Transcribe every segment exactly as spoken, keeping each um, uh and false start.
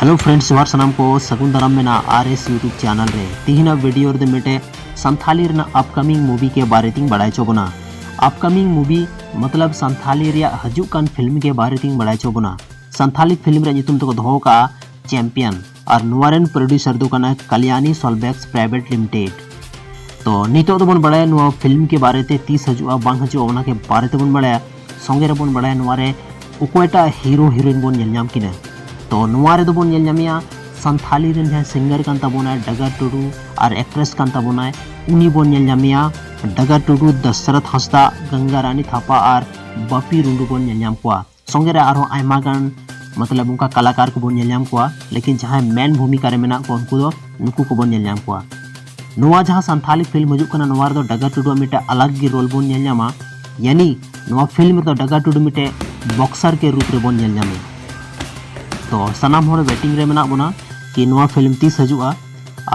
Hello friends, ᱡᱚᱦᱟᱨ ᱥᱟᱱᱟᱢ ᱠᱚ, ᱥᱟᱹᱜᱩᱱ ᱫᱟᱨᱟᱢ ᱢᱮᱱᱟᱜᱼᱟ ᱟᱨ ᱮᱥ YouTube channel ᱨᱮ᱾ ᱛᱤᱦᱤᱧᱟᱜ video ᱨᱮᱫᱚ ᱢᱤᱫᱴᱮᱡ ᱥᱟᱱᱛᱷᱟᱞᱤ ᱨᱮᱱᱟᱜ upcoming movie ᱠᱮ ᱵᱟᱨᱮ ᱛᱤᱧ ᱵᱟᱲᱟᱭ ᱦᱚᱪᱚ ᱵᱚᱱᱟ᱾ Upcoming movie ᱢᱚᱛᱞᱚᱵ ᱥᱟᱱᱛᱷᱟᱞᱤ ᱨᱮᱭᱟᱜ ᱦᱤᱡᱩᱜ ᱠᱟᱱ film ᱠᱮ ᱵᱟᱨᱮ ᱛᱤᱧ ᱵᱟᱲᱟᱭ ᱦᱚᱪᱚ ᱵᱚᱱᱟ᱾ ᱥᱟᱱᱛᱷᱟᱞᱤ film ᱨᱮᱭᱟᱜ ᱧᱩᱛᱩᱢ ᱫᱚᱠᱚ ᱫᱚᱦᱚ ᱟᱠᱟᱫᱼᱟ ᱪᱮᱢᱯᱤᱭᱚᱱ, ᱟᱨ ᱱᱚᱣᱟ ᱨᱮᱱ producer ᱫᱚ ᱠᱟᱱᱟ ᱠᱟᱞᱭᱟᱱᱤ Solvex Private Limited᱾ ᱛᱚ ᱱᱤᱛᱚᱜ ᱫᱚᱵᱚᱱ ᱵᱟᱲᱟᱭᱟ ᱱᱚᱣᱟ film ᱠᱮ ᱵᱟᱨᱮ ᱛᱮ, ᱛᱤᱥ ᱦᱤᱡᱩᱜᱼᱟ ᱵᱟᱝ ᱦᱤᱡᱩᱜᱼᱟ ᱚᱱᱟ ᱠᱮ ᱵᱟᱨᱮ ᱛᱮᱵᱚᱱ ᱵᱟᱲᱟᱭᱟ᱾ ᱥᱚᱸᱜᱮ ᱨᱮᱵᱚᱱ ᱵᱟᱲᱟᱭᱟ ᱱᱚᱣᱟ ᱨᱮ ᱚᱠᱚᱭᱴᱟᱜ hero heroine ᱵᱚᱱ ᱧᱮᱞ ᱧᱟᱢ ᱠᱤᱱᱟ᱾ ᱛᱚ ᱱᱚᱣᱟ ᱨᱮᱫᱚ ᱵᱚᱱ ᱧᱮᱞ ᱧᱟᱢᱮᱭᱟ ᱥᱟᱱᱛᱷᱟᱞᱤ ᱨᱮᱱ ᱡᱟᱦᱟᱸᱭ singer ᱠᱟᱱ ᱛᱟᱵᱚᱱᱟᱭ ᱰᱟᱜᱟᱨ ᱴᱩᱰᱩ ᱟᱨ actress ᱠᱟᱱ ᱛᱟᱵᱚᱱᱟᱭ, ᱩᱱᱤ ᱵᱚᱱ ᱧᱮᱞ ᱧᱟᱢᱮᱭᱟ ᱰᱟᱜᱟᱨ ᱴᱩᱰᱩ, ᱫᱚᱥᱨᱚᱛᱷ ᱦᱟᱸᱥᱫᱟ, ᱜᱚᱝᱜᱟ ᱨᱟᱱᱤ ᱛᱷᱟᱯᱟ ᱟᱨ ᱵᱟᱯᱤ ᱨᱩᱰᱩ ᱵᱚᱱ ᱧᱮᱞ ᱧᱟᱢ ᱠᱚᱣᱟ᱾ ᱥᱚᱸᱜᱮ ᱨᱮ ᱟᱨᱦᱚᱸ ᱟᱭᱢᱟ ᱜᱟᱱ ᱢᱚᱛᱞᱚᱵ ᱚᱱᱠᱟ ᱠᱟᱞᱟᱠᱟᱨ ᱠᱚᱵᱚᱱ ᱧᱮᱞ ᱧᱟᱢ ᱠᱚᱣᱟ, ᱞᱮᱠᱤᱱ ᱡᱟᱦᱟᱸᱭ main ᱵᱷᱩᱢᱤᱠᱟ ᱨᱮ ᱢᱮᱱᱟᱜ ᱠᱚᱣᱟ ᱩᱱᱠᱩ ᱫᱚ ᱱᱩᱠᱩ ᱠᱚᱵᱚᱱ ᱧᱮᱞ ᱧᱟᱢ ᱠᱚᱣᱟ᱾ ᱱᱚᱣᱟ ᱡᱟᱦᱟᱸ ᱥᱟᱱᱛᱷᱟᱞᱤ film ᱦᱤᱡᱩᱜ ᱠᱟᱱᱟ, ᱱᱚᱣᱟ ᱨᱮᱫᱚ ᱰᱟᱜᱟᱨ ᱴᱩᱰᱩᱣᱟᱜ ᱢᱤᱫᱴᱮᱡ ᱟᱞᱟᱜᱽ ᱜᱮ role ᱵᱚᱱ ᱧᱮᱞ ᱧᱟᱢᱟ᱾ ᱭᱟᱱᱤ ᱱᱚᱣᱟ film ᱨᱮᱫᱚ ᱰᱟᱜᱟᱨ ᱴᱩᱰᱩ ᱢᱤᱫᱴᱮᱡ boxer ᱠᱮ ᱨᱩᱯ ᱨᱮᱵᱚᱱ ᱧᱮᱞ ᱧᱟᱢᱮᱭᱟ᱾ ᱛᱚ ᱥᱟᱱᱟᱢ ᱦᱚᱲ waiting ᱨᱮ ᱢᱮᱱᱟᱜ ᱵᱚᱱᱟ ᱠᱤ ᱱᱚᱣᱟ film ᱛᱤᱥ ᱦᱤᱡᱩᱜᱼᱟ᱾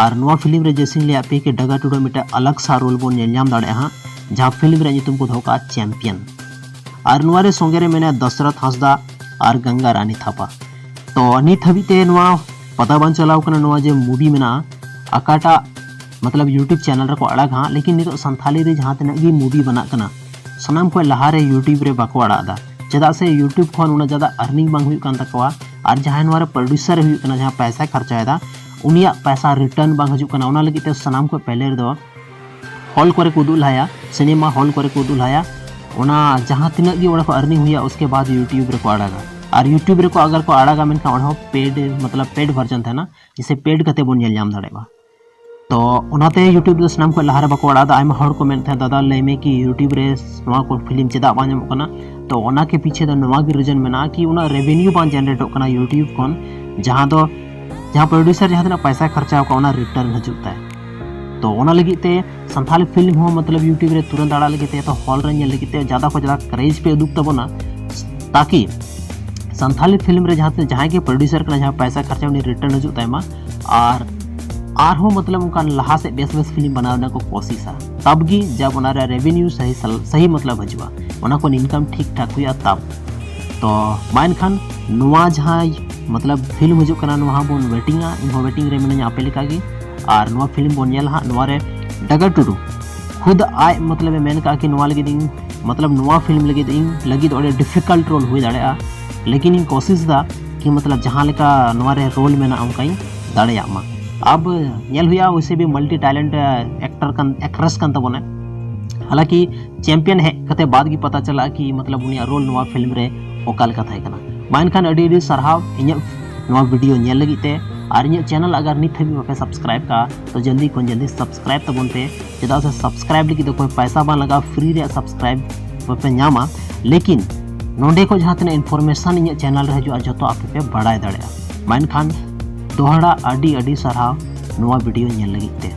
ᱟᱨ ᱱᱚᱣᱟ film ᱨᱮ ᱡᱮᱥᱮᱧ ᱞᱟᱹᱭᱟᱫ ᱯᱮ ᱠᱤ ᱰᱟᱜᱟᱨ ᱴᱩᱰᱩᱣᱟᱜ ᱢᱤᱫᱴᱮᱡ ᱟᱞᱟᱜᱽ ᱥᱟ role ᱵᱚᱱ ᱧᱮᱞ ᱧᱟᱢ ᱫᱟᱲᱮᱭᱟᱜᱼᱟ ᱦᱟᱸᱜ, ᱡᱟᱦᱟᱸ film ᱨᱮᱭᱟᱜ ᱧᱩᱛᱩᱢ ᱠᱚ ᱫᱚᱦᱚ ᱠᱟᱜᱼᱟ ᱪᱮᱢᱯᱤᱭᱚᱱ᱾ ᱟᱨ ᱱᱚᱣᱟ ᱨᱮ ᱥᱚᱸᱜᱮ ᱨᱮ ᱢᱮᱱᱟᱭᱟ ᱫᱚᱥᱨᱚᱛᱷ ᱦᱟᱸᱥᱫᱟ ᱟᱨ ᱜᱚᱝᱜᱟ ᱨᱟᱱᱤ ᱛᱷᱟᱯᱟ᱾ ᱛᱚ ᱱᱤᱛ ᱦᱟᱹᱵᱤᱡ ᱛᱮ ᱱᱚᱣᱟ ᱯᱟᱛᱟ ᱵᱟᱝ ᱪᱟᱞᱟᱣ ᱠᱟᱱᱟ, ᱱᱚᱣᱟ ᱡᱮ movie ᱢᱮᱱᱟᱜᱼᱟ ᱚᱠᱟᱴᱟᱜ ᱢᱚᱛᱞᱚᱵ YouTube channel ᱨᱮᱠᱚ ᱟᱲᱟᱜᱟ ᱦᱟᱸᱜ, ᱞᱮᱠᱤᱱ ᱱᱤᱛᱚᱜ ᱥᱟᱱᱛᱷᱟᱞᱤ ᱨᱮ ᱡᱟᱦᱟᱸ ᱛᱤᱱᱟᱹᱜ ᱜᱮ movie ᱵᱮᱱᱟᱜ ᱠᱟᱱᱟ, ᱥᱟᱱᱟᱢ ᱠᱷᱚᱱ ᱞᱟᱦᱟ ᱨᱮ YouTube ᱨᱮ ᱵᱟᱠᱚ ᱟᱲᱟᱜ ᱮᱫᱟ᱾ ᱪᱮᱫᱟᱜ ᱥᱮ YouTube ᱠᱷᱚᱱ ᱩᱱᱟᱹᱜ ᱡᱟᱫᱟ earning ᱵᱟᱝ ᱦᱩᱭᱩᱜ ᱠᱟᱱ ᱛᱟᱠᱚᱣᱟ, ᱟᱨ ᱡᱟᱦᱟᱸᱭ ᱱᱚᱣᱟ ᱨᱮ producer ᱮ ᱦᱩᱭᱩᱜ ᱠᱟᱱᱟ, ᱡᱟᱦᱟᱸ ᱯᱚᱭᱥᱟᱭ ᱠᱷᱚᱨᱪᱟᱭᱮᱫᱟ, ᱩᱱᱤᱭᱟᱜ ᱯᱚᱭᱥᱟ return ᱵᱟᱝ ᱦᱤᱡᱩᱜ ᱠᱟᱱᱟ᱾ ᱚᱱᱟ ᱞᱟᱹᱜᱤᱫ ᱛᱮ ᱥᱟᱱᱟᱢ ᱠᱷᱚᱱ ᱯᱮᱦᱞᱮ ᱨᱮᱫᱚ hall ᱠᱚᱨᱮ ᱠᱚ ᱩᱫᱩᱜ ᱞᱟᱦᱟᱭᱟ, cinema hall ᱠᱚᱨᱮ ᱠᱚ ᱩᱫᱩᱜ ᱞᱟᱦᱟᱭᱟ᱾ ᱚᱱᱟ ᱡᱟᱦᱟᱸ ᱛᱤᱱᱟᱹᱜ ᱜᱮ ᱚᱸᱰᱮ ᱠᱷᱚᱱ earning ᱦᱩᱭᱩᱜᱼᱟ, ᱩᱥᱠᱮ ᱵᱟᱫ YouTube ᱨᱮᱠᱚ ᱟᱲᱟᱜᱟ᱾ ᱟᱨ YouTube ᱨᱮᱠᱚ ᱟᱜᱟᱨ ᱠᱚ ᱟᱲᱟᱜᱟ, ᱢᱮᱱᱠᱷᱟᱱ ᱚᱸᱰᱮ ᱦᱚᱸ paid, ᱢᱚᱛᱞᱚᱵ paid version ᱛᱟᱦᱮᱱᱟ, ᱡᱮᱥᱮ paid ᱠᱟᱛᱮ ᱵᱚᱱ ᱧᱮᱞ ᱧᱟᱢ ᱫᱟᱲᱮᱭᱟᱜᱼᱟ᱾ ᱛᱚ ᱚᱱᱟᱛᱮ YouTube ᱫᱚ ᱥᱟᱱᱟᱢ ᱠᱷᱚᱱ ᱞᱟᱦᱟ ᱨᱮ ᱵᱟᱠᱚ ᱟᱲᱟᱜ ᱮᱫᱟ᱾ ᱟᱭᱢᱟ ᱦᱚᱲ ᱠᱚ ᱢᱮᱱ ᱛᱟᱦᱮᱸᱫ, "ᱫᱟᱫᱟ, ᱞᱟᱹᱭ ᱢᱮ ᱠᱤ YouTube ᱨᱮ ᱱᱚᱣᱟ ᱠᱚ film ᱪᱮᱫᱟᱜ ᱵᱟᱝ ᱧᱟᱢᱚᱜ ᱠᱟᱱᱟ?" ᱛᱚ ᱚᱱᱟ ᱠᱮ ᱯᱤᱪᱷᱮ ᱫᱚ ᱱᱚᱣᱟ ᱜᱮ reason ᱢᱮᱱᱟᱜᱼᱟ ᱠᱤ ᱩᱱᱟᱹᱜ revenue ᱵᱟᱝ generateᱚᱜ ᱠᱟᱱᱟ YouTube ᱠᱷᱚᱱ, ᱡᱟᱦᱟᱸ ᱫᱚ, ᱡᱟᱦᱟᱸ producer ᱡᱟᱦᱟᱸ ᱛᱤᱱᱟᱹᱜ ᱯᱚᱭᱥᱟᱭ ᱠᱷᱚᱨᱪᱟ ᱟᱠᱟᱫ, ᱚᱱᱟ return ᱦᱤᱡᱩᱜ ᱛᱟᱭ᱾ ᱛᱚ ᱚᱱᱟ ᱞᱟᱹᱜᱤᱫ ᱛᱮ ᱥᱟᱱᱛᱷᱟᱞᱤ film ᱦᱚᱸ ᱢᱚᱛᱞᱚᱵ YouTube ᱨᱮ ᱛᱩᱨᱟᱹᱱᱛ ᱟᱲᱟᱜ ᱞᱟᱹᱜᱤᱫ ᱛᱮ, ᱛᱚ hall ᱨᱮ ᱧᱮᱞ ᱞᱟᱹᱜᱤᱫ ᱛᱮ ᱡᱟᱫᱟ ᱠᱷᱚᱱ ᱡᱟᱫᱟ courage ᱯᱮ ᱩᱫᱩᱜ ᱛᱟᱵᱚᱱᱟ, ᱛᱟᱠᱤ ᱥᱟᱱᱛᱷᱟᱞᱤ film ᱨᱮ ᱡᱟᱦᱟᱸ ᱛᱤᱱᱟᱹᱜ, ᱡᱟᱦᱟᱸᱭ ᱜᱮ producer ᱠᱟᱱᱟ, ᱡᱟᱦᱟᱸ ᱯᱚᱭᱥᱟ ᱠᱷᱚᱨᱪᱟ, ᱩᱱᱤ return ᱦᱤᱡᱩᱜ ᱛᱟᱭ ᱢᱟ᱾ ᱟᱨ ᱟᱨᱦᱚᱸ ᱢᱚᱛᱞᱚᱵ ᱚᱱᱠᱟᱱ ᱞᱟᱦᱟ ᱥᱮᱫ ᱵᱮᱥ ᱵᱮᱥ film ᱵᱮᱱᱟᱣ ᱨᱮᱱᱟᱜ ᱠᱚ ᱠᱳᱥᱤᱥᱟ, ᱛᱟᱵ ᱜᱮ ᱡᱟᱵ ᱚᱱᱟ ᱨᱮ revenue ᱥᱟᱦᱤ ᱥᱟᱞ-, ᱥᱟᱦᱤ ᱢᱚᱛᱞᱚᱵ ᱦᱤᱡᱩᱜᱼᱟ, ᱚᱱᱟ ᱠᱚ income ᱴᱷᱤᱠ ᱴᱷᱟᱠ ᱦᱩᱭᱩᱜᱼᱟ ᱛᱟᱵ᱾ ᱛᱚ ᱢᱟ ᱮᱱᱠᱷᱟᱱ ᱱᱚᱣᱟ ᱡᱟᱦᱟᱸ ᱢᱚᱛᱞᱚᱵ ᱯᱷᱤᱞᱢ ᱦᱤᱡᱩᱜ ᱠᱟᱱᱟ, ᱱᱚᱣᱟ ᱦᱚᱸ ᱵᱚᱱ ᱣᱮᱴᱤᱝᱟ᱾ ᱤᱧ ᱦᱚᱸ ᱣᱮᱴᱤᱝ ᱨᱮ ᱢᱤᱱᱟᱹᱧᱟ ᱟᱯᱮ ᱞᱮᱠᱟ ᱜᱮ᱾ ᱟᱨ ᱱᱚᱣᱟ ᱯᱷᱤᱞᱢ ᱵᱚᱱ ᱧᱮᱞᱟ ᱦᱟᱸᱜ, ᱱᱚᱣᱟ ᱨᱮ ᱰᱟᱜᱟᱨ ᱴᱩᱰᱩ ᱠᱷᱩᱫ ᱟᱡ ᱢᱚᱛᱞᱚᱵ ᱮ ᱢᱮᱱ ᱠᱟᱜᱼᱟ ᱠᱤ ᱱᱚᱣᱟ ᱞᱟᱹᱜᱤᱫ ᱤᱧ ᱢᱚᱛᱞᱚᱵ ᱱᱚᱣᱟ ᱯᱷᱤᱞᱢ ᱞᱟᱹᱜᱤᱫ ᱤᱧ ᱞᱟᱹᱜᱤᱫ ᱟᱹᱰᱤ ᱰᱤᱯᱷᱤᱠᱟᱞᱴ ᱨᱳᱞ ᱦᱩᱭ ᱫᱟᱲᱮᱭᱟᱜᱼᱟ, ᱞᱮᱠᱤᱱ ᱤᱧ ᱠᱳᱥᱤᱥ ᱫᱟ ᱠᱤ ᱢᱚᱛᱞᱚᱵ ᱡᱟᱦᱟᱸ ᱞᱮᱠᱟ ᱱᱚᱣᱟ ᱨᱮ ᱨᱳᱞ ᱢᱮᱱᱟᱜᱼᱟ ᱚᱱᱠᱟᱧ ᱫᱟᱲᱮᱭᱟᱜ ᱢᱟ᱾ ᱟᱵ ᱧᱮᱞ ᱦᱩᱭᱩᱜᱼᱟ, ᱩᱥᱮ ᱵᱷᱤ ᱢᱟᱞᱴᱤ ᱴᱮᱞᱮᱱᱴ ᱮᱠᱴᱟᱨ ᱠᱟᱱ ᱮᱠᱴᱨᱮᱥ ᱠᱟᱱ ᱛᱟᱵᱚᱱᱟ᱾ ᱦᱟᱞᱟᱸᱠᱤ ᱪᱮᱢᱯᱤᱭᱚᱱ ᱦᱮᱡ ᱠᱟᱛᱮ ᱵᱟᱫ ᱜᱮ ᱯᱟᱛᱟ ᱪᱟᱞᱟᱜᱼᱟ ᱠᱤ ᱢᱚᱛᱞᱚᱵ ᱩᱱᱤᱭᱟᱜ ᱨᱳᱞ ᱱᱚᱣᱟ ᱯᱷᱤᱞᱢ ᱨᱮ ᱚᱠᱟ ᱞᱮᱠᱟ ᱛᱟᱦᱮᱸ ᱠᱟᱱᱟ᱾ ᱢᱟ ᱮᱱᱠᱷᱟᱱ ᱟᱹᱰᱤ ᱟᱹᱰᱤ ᱥᱟᱨᱦᱟᱣ ᱤᱧᱟᱹᱜ ᱱᱚᱣᱟ ᱵᱷᱤᱰᱤᱭᱳ ᱧᱮᱞ ᱞᱟᱹᱜᱤᱫ ᱛᱮ᱾ ᱟᱨ ᱤᱧᱟᱹᱜ ᱪᱮᱱᱮᱞ ᱟᱜᱟᱨ ᱱᱤᱛ ᱦᱟᱹᱵᱤᱡ ᱵᱟᱯᱮ ᱥᱟᱵᱥᱠᱨᱟᱭᱤᱵ ᱠᱟᱜᱼᱟ ᱛᱚ ᱡᱚᱞᱫᱤ ᱠᱷᱚᱱ ᱡᱚᱞᱫᱤ ᱥᱟᱵᱥᱠᱨᱟᱭᱤᱵ ᱛᱟᱵᱚᱱ ᱯᱮ, ᱪᱮᱫᱟᱜ ᱥᱮ ᱥᱟᱵᱥᱠᱨᱟᱭᱤᱵ ᱞᱟᱹᱜᱤᱫ ᱫᱚ ᱠᱳᱭ ᱯᱟᱭᱥᱟ ᱵᱟᱝ ᱞᱟᱜᱟᱜᱼᱟ, ᱯᱷᱨᱤ ᱨᱮᱭᱟᱜ ᱥᱟᱵᱥᱠᱨᱟᱭᱤᱵ ᱯᱮ ᱧᱟᱢᱟ᱾ ᱞᱮᱠᱤᱱ ᱱᱚᱰᱮ ᱠᱷᱚᱱ ᱡᱟᱦᱟᱸ ᱛᱤᱱᱟᱹᱜ ᱤᱱᱯᱷᱚᱨᱢᱮᱥᱚᱱ ᱤᱧᱟᱹᱜ ᱪᱮᱱᱮᱞ ᱨᱮ ᱦᱤᱡᱩᱜᱼᱟ ᱡᱚᱛᱚ ᱟᱯᱮ ᱯᱮ ᱵᱟᱲᱟᱭ ᱫᱟᱲᱮᱭᱟᱜᱼᱟ᱾ ᱢᱟ ᱮᱱᱠᱷᱟᱱ ᱫᱚᱦᱲᱟ ᱟᱹᱰᱤ ᱟᱹᱰᱤ ᱥᱟᱨᱦᱟᱣ ᱱᱚᱣᱟ ᱵᱷᱤᱰᱤᱭᱳ ᱧᱮᱞ ᱞᱟᱹᱜᱤᱫ ᱛᱮ᱾